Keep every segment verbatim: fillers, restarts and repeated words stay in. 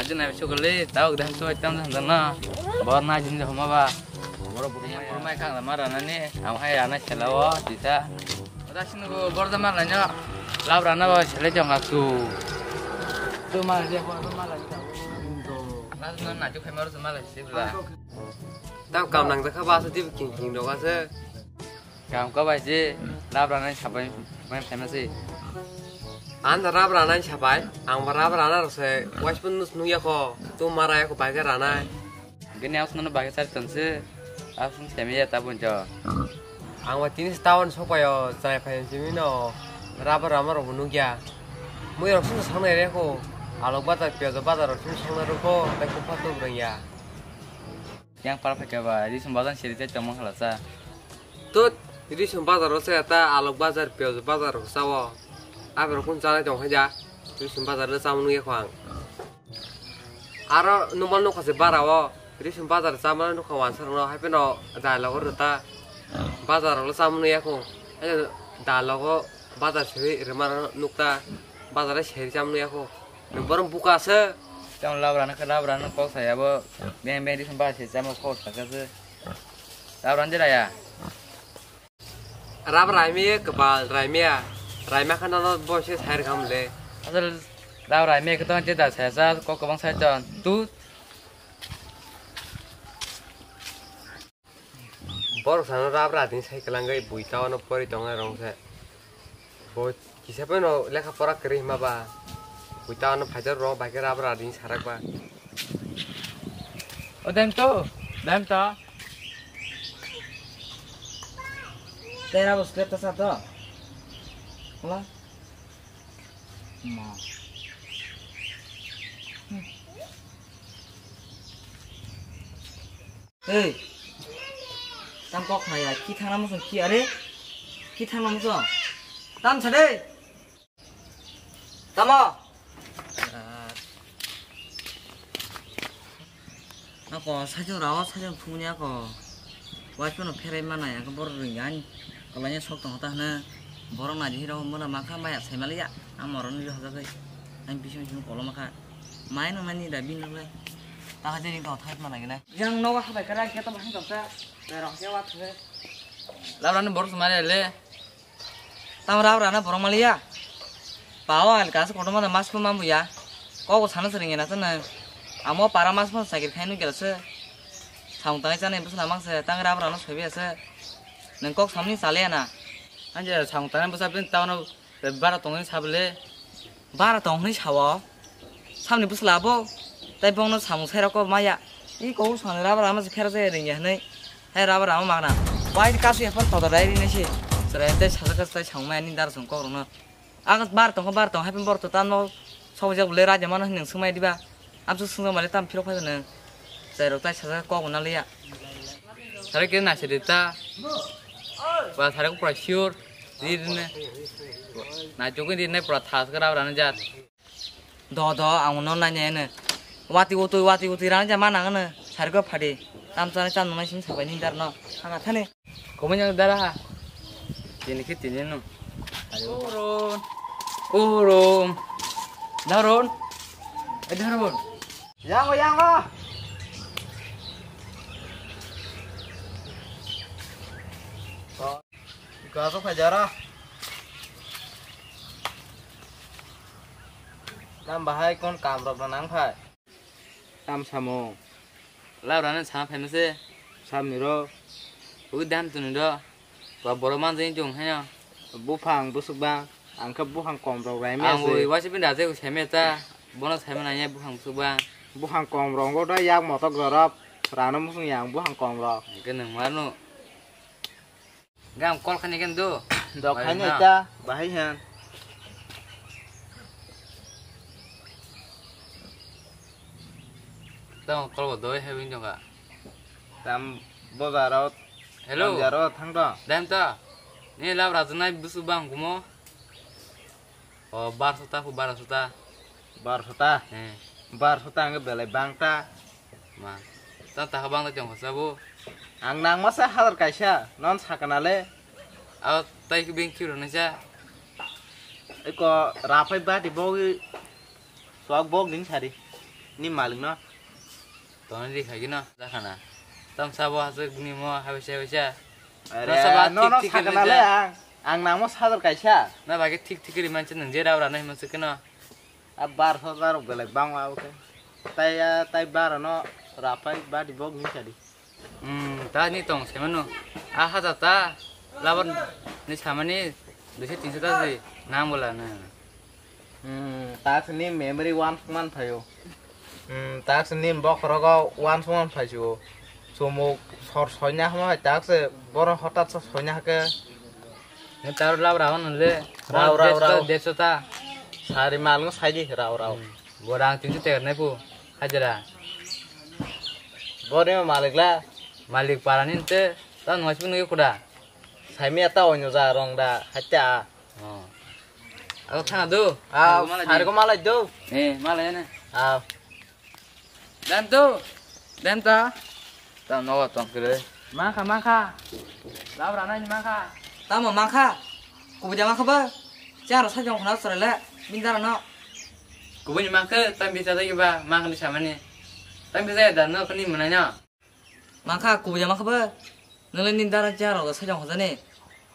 Aji nai sukuli, tau dam tu tam dam na. Bor na jin homa ba. Bor mai khang ma rana ni, am hai rana sela o, tita. Oda sinu go bor da ma la nyo. Lab rana ba sele jong ak tu. Tu ma je ko ma la. Na na na ju khai ma ru ma la sibla. Tau kam nang jakha ba sa tip king king dok ase. Kam ka bai je, lab rana sabai mai phaima se. An da rab rana sabai, ang ba rab rana rose, wais pun nus nung ya ko, tu mara ya ko bai ka rana. Gini aus nono bai ka sar ton se, aus nus kami ya tabun jo. Ang ba tini se town sok payo, chai phai simi no, rab rama rok nung ya. Mui rok sung sang nai re ko, alok bazar, piyajo bazar rok sung sang nai ro ko, tai ko pha tu breng ya. Yang para phai ka ba, ri sum bazar seri tai tongma khala sa. Tut, Risum bazar o se ta alok bazar, piyaj bazar rok sao. Aphero kun chanai tong khaja. Risum bazar le chamung nukya kho ang. Aro numal nukha se bara o. Risum bazar chamung nukha wansa rok no. Haipeno dalogo rwta. Bazar rok le chamung nukya kho. Haino dalogo bazar seri rwma rok nukta. Bazar le seri chamung nukya kho. Nwng borom buka se. Tamo labra no khe labra no kok saya bo. Beng beng risum bazar se chamung kok sakha se. Rab rani raya. Rab raimi kwbal raimia. Raima khe nono bo se sai rwkha mole. Asal rab raimi khe tong je da saya sa kok kwbang sai ton. Tu. Borok sano rab rading sai kwlangwi bui ta ono pori tongnai rong se. Bo kisa phano lekha pora kwrwi hima ba. Bui ta ono phaijak rok bai khe rab rading sarak ba. O dem to, dem to. Tera bo slep ta sa to. Hola. Ma. Ei. Tam kok khna ya, ki thangna muchung ki are? Ki thangna muchung? Tam sa de. Tamo? Ako, sajung rao, sajung thumuni ako. Waiphano pherai manai, ako borok rwngya ani. Kolanya sok tong ta hwna. Borok nai hiro mona makha maya sai maliya. Ang moroni ri hojagwi. Ang bising bising koloma kha. Mai no mani da bin le. Ta ha jering tong thai mana gina. Yang nogo habai kara ke to bahang tong ta. Berok ke wa thwe. Labrani borok mari le. Tam rab rana borok maliya. Pawa al kasu koto mana mas pun mambu ya. Kok sana sering ya nasa na. Amo para mas pun sakit khainu gel se. Saung tangai chana ibu sana mang se. Tang rab rana sobi ase. Neng kok samni sale na. Anje saung tangai busa bin tawno bara tongni sabele. Bara tong hwnwi sao. Samni bwsla bo. Tai bongno samung sai rokbo maya. I kok swkang rubber ama se phera jaya ringya hwnwi. Hai rubber ama magna. Wai kasu ya phone thoda dai rinai se. Chwrai tai sajak tai samung maya ni dar song kok rokno. Ang bar tong bar tong hai bor to tamo. Sok jak bole raja mano hwnwi swngmai diba. Amsuk swngmale tam phirok phai nang. Chai rok tai sajak kok na liya. Sare ke na se dita. Ba sare ko pura sure. Di ne. Na jokin di ne pura thas kara rana jat. Do do ang no nai nai ne. Wati utui wati utui rang jama nang ne. Sari go phadi. Tam chana cham nang sim sabai ni dar no. Hanga thani. Komai jang dara ha. Tini ke tini no. Oron. Oron. Daron. Eh daron. Yango yango. Gaso khajara. Tam bahai kon kam rok nang phai. Tam samo. Laura no sama phai mase. Samni ro. Ui dam tuni do. Ba boro manjai jong haino. Buphang busuk ba. Ang khe buphang kom rok rai me. Ang ui wasi pin da je sai me ta. Bono sai ma nai buphang busuk ba. Buphang kom rok go da yak motok jorop. Rano musung yang buphang kom rok. Ke nang mano. Gam kol khani kan do. Dok khani ta bahai han. Tang kol bo doi hai wing jong ka. Tam bozaro. Hello. Bozaro thang do. Dam ta. Ni lab rajnai busu bang kumo. O bar sota ku bar sota. Bar sota. He. Bar sota ang belai bang ta. Ma. Ta ta bang ta jong sa bo. Ang nang masa hazar kaisa non sakana le. Abo tai beng kiro na ja. Eko rapai bati bogi. Sok bok ding sari. Ni malik no. Tong di khagi no, da khana. Tam sabo hasuk ni mo habisa habisa. Are, no sabo no no thik thik sakana le ang. Ang namo sadar kaisa. Na bagi thik thik ri manche nang je rao rano hima sukino. A bar so bar belai bang wa oke. Tai a tai bar no rapai badi bok ni sadi. Hmm, ta ni tong semano. A haja ta laban ni samani dusi tinso ta si nang bola na. Hmm, taksini memory wansuk man phaio. Hmm, taksini bokhorogo wansuk man phaisio. Chumuk sor soina hama hai takse boro hotat so soina hake. Ni tar lab rawan le. Rao, rao, rao. Deso ta. Sari malung saidi rao, rao. Hmm, borang tinso ter nai pu. Hajira. Bori malik la. Malik parani te. Ta nwaisu ngi kuda. Saimi ata onyo ja rong da hatta. Oh. Ako thang do. Ah, hari ko malai do. Eh, malai ne. Ah. Dan tu. Dan ta. Ta no tong kire. Mangkha, mangkha. Lab rana ni mangkha. Tamo mangkha. Kubuja mangkha ba. Charo sa jong khna sore le. Bindara no. Kubuni mangkha tam bisa dagi ba mangkha ni samani. Tam bisa dan no kani mananya. Mangkha kubuja mangkha ba. Nangli ni dara cha rok sajong hojani.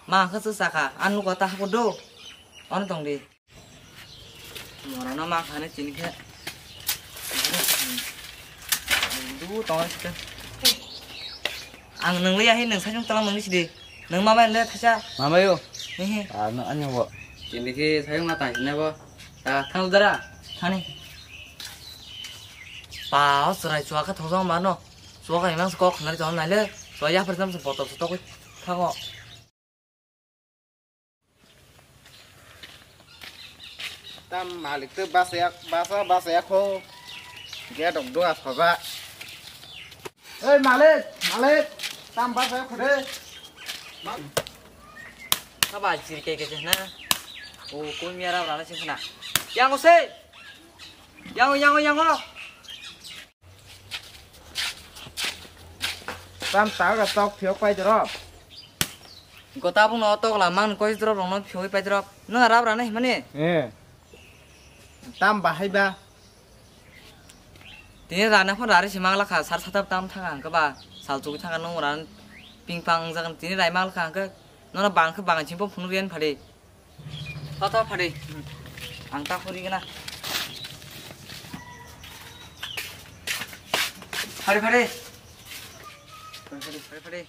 Mangkha se saka. An nuko ta hako do. Ono tong di. Mora no mangkha ne chini khe. Du tong se. Ang nangli ahi nang sajong tala nangli sidi. Nang mama le thacha. Mama yo. Hehe. Ah, no anyo bo. Chini khe sajong na tang sine bo. Ta thang dara. Thani. Pa, o chwrai chwaka thokjak ma no. Chwaka imang se kok khnari tong nai le. Chwai yapher jam se botol se tokoi thango. Tam malik te basa yak, basa, basa yak ho. Gate ok dua soja. Oi malik, malik. Tam basa yak ho de. Ka ba chiri ke ke na. O koi miara rana sing khna. Yang o se. Yang o, yang o, yang o. Tam ta ga tok phiyok pai drop. Gota bung no tok la mang koi drop rong no phiyok pai drop. Nang rab rana himani. Eh. Tam bahai ba. Tini rana phone rari si mang lakha sar satap tam thang ang ba sal chugui thang nung ran ping pang jagan tini rai mang lakha ang ke. Nono bang khe bang chimpo phunu rian phari. Tata phari. Ang ta khuri gana. Phari phari. Phari phari.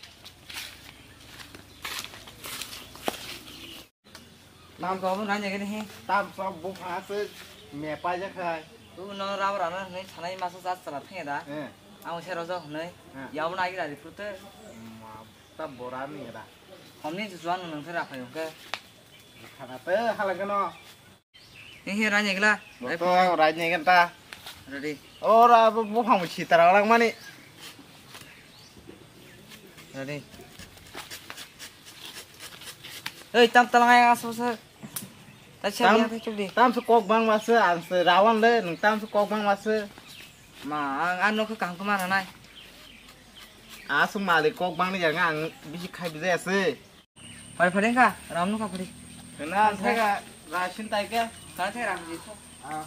Nam to bu nanya gini hi. Tam so bu phase me pa ja khai. Tu no rab rana ni sanai masa sa sala thang da. Eh. Ang se rojo hnai. Eh. Yau na gira ri pute. Ma ta bora ni da. Homni juan nang thera phayo ke. Khana te hala gano. He he ranya gila. Bo to ranya ganta. Ready. Ora bo bo phang chi tara lang mani. Ready. Ei tam talang ay aso se. Ta cha tam ya ta chuk di. Tam su kok bang masa ang se rawan le nung tam su kok bang masa. Ma ang ano ke kang kuma ranai. Asu malik kok bang ni jang ang bisi khai bijaya se. Phari phari kha, ram nukha phari. Kena thega rasin tai ke. Kha thega ram ji. Ah.